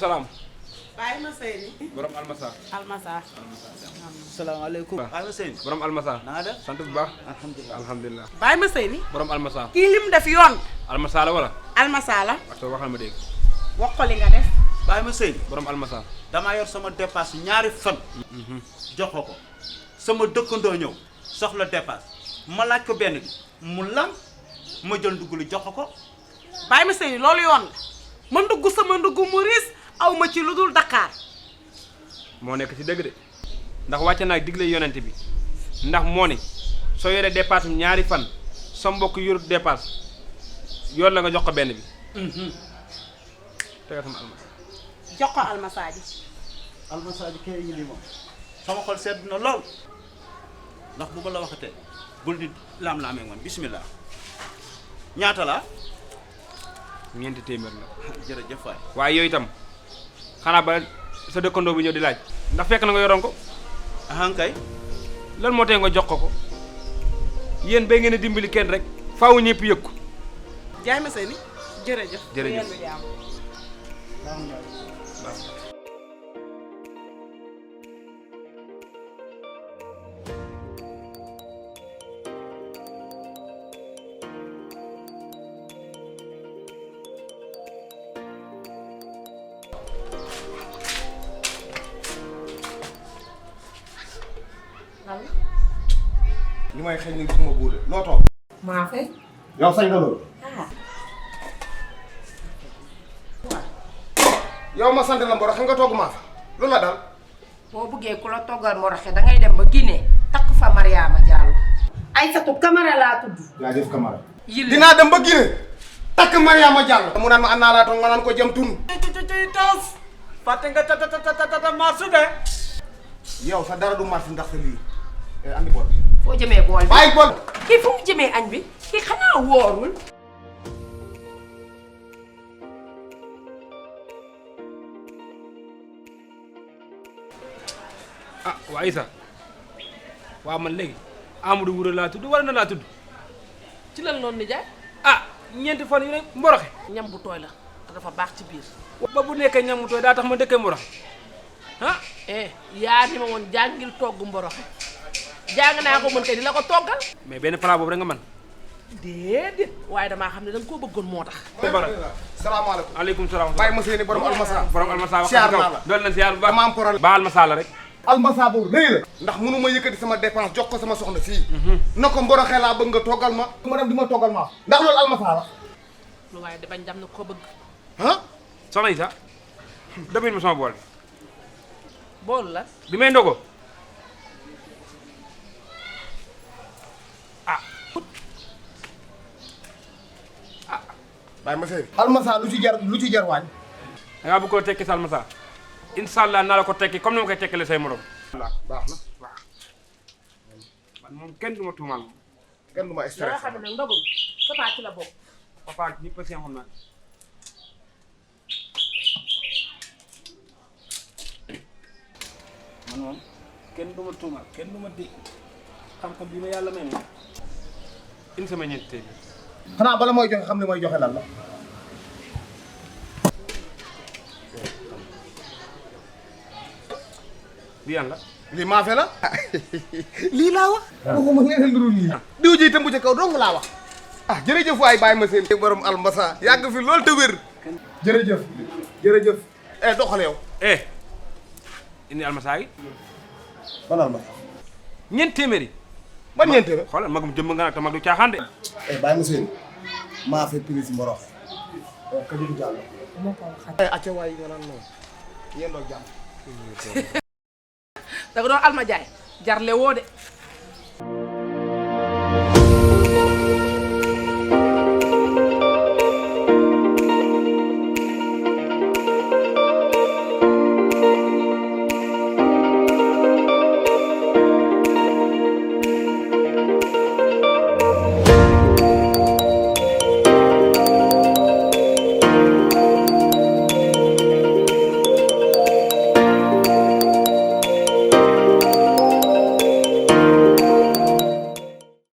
salaam. Baye ma Seyni. borom almasa. Almasa. salaamaaleykum. Baye ma Seyni. borom almasa. na nga def sant bu baax. alhamdulilah. Baye ma Seyni. borom almasa. kii lim def yoon. almasa la wala. Almasa la. parce que waxal ma dégg. wax ko li nga def. Baye ma Seyni. borom almasa. damaa yor sama dépasse ñaari fan. jox ko sama dëkkandoo ñëw soxla dépasse ma laaj ko benn bi mu lan ma jël ndugg li jox ko. Baye ma Seyni loolu yoon la. ma ndugg sama ndugg mu riis aw ma ci lu dul Dakar. moo nekk ci dëgg de ndax wàcce naa digle yonent bi ndax moo ne soo yoree dépasse ñaari fan sa mbokk yorut dépasse yoon la nga jox ko benn bi. tegal sama almasa. jox ko Almasa ji. almasa ji kay yi li moom sama xol sedd na lool ndax bu ma la waxatee bul di laam-laamee ngoon bismillah ñaata la. ñeenti téeméer la. jërëjëf waay. waaye yooyu itam xanaa ba sa dëkkandoo bi ñëw di laaj ndax fekk na nga yoroon ko. ahankay lan moo tee nga jox ko yéen bay ngeen a dimbali kenn rek faaw ñëpp yëg ko. Baye ma Seyni jërëjëf. jërëjëf. li may xëy ni gisuma buude loo toog. maa fay. yow sañ nga loolu. yow ma sant la mboro xam nga togg maa fa lu la dal. boo bëggee ku la toggal moroxe dangay dem ba Guinée takk fa Mariama Diallo. Aïssatou Camara laa tudd. jaajëf Camara. Yille dinaa dem ba Guinée takk Mariama Diallo. mu naan ma annaa laa toog ma naan ko jëm tun. tas fàtte nga tata marsu de. yow sa dara du marché ndax sa lii andi bool. foo jëmee bool bi. bàyyi bool. kii fu mu jëmee añ bi kii xanaa wóorul. ah waa Isa waaw man léegi Amadou Wuro laa tudd wala na laa tudd. ci lan noonu nijaay. ah ñeenti fan yu ne mboroxe. ñam bu tooy la te dafa baax ci biir. ba bu nekkee ñam mu tooy daa tax ma dëkkee mboroxe ah. yaa ni ma woon jàngil togg mboroxe jàng naa ko mën kay di la ko toggal. mais benn plat boobu rek nga man déedéet waaye damaa xam ne da nga koo bëggoon moo tax. salaamaaleykum. aleykum salaam. Baye ma Seyni borom almasa. borom almasa wax siyaar naa la. dool nañ siyaar bu baax. dama am problème. ba almasa la rek. almasa boobu rëy la. ndax mënu ma yëkkati sama dépense jox ko sama soxna fii. na ko mboroxee laa bëgg nga toggal ma. ma dem di ma toggal ma ndax loolu almasa la. lu waaye da bañ jam na ko bëgg. ah. soxna Isa demin ma sama bool boolu la. bi may ndogo Baye ma Seyni. almasa lu ci jar waañ. da ngaa bëgg koo tekki sa almasa incha allah naa la ko tekki comme ni ma koy tekkale say morom. baax na. waaw man moom kenn du ma tuumaal moom. kenn du ma nga stress. xam ne nag ndogul papa ci la bokk. papa ñëpp a seen xam naa. man moom kenn du ma tuumaal kenn du ma di xam-xam bi ma yàlla may moom. une semaine ñeenti téeméer. xanaa bala mooy joxe xam ne mooy joxe lan la. bi yan la. lii maafe la. lii laa wax. waxuma leneen lu dul lii. diw ji itam bu ca kaw dong laa wax. ah jërëjëf waay Baye ma Seyni. borom almasa yàgg fi loolu te wér. jërëjëf jërëjëf. doxal yow. indi almasa yi. ban almasa. ñeent téeméer yi. ban ñeente la. xoolal magum jëmm nga nag te mag du caaxaan de. Baye ma Seyni. maafe prise mborox. Kadidou Diallo. acca waay nga naan noonu. yéen doog jàmm. da nga doon alma jaay jarle woo de.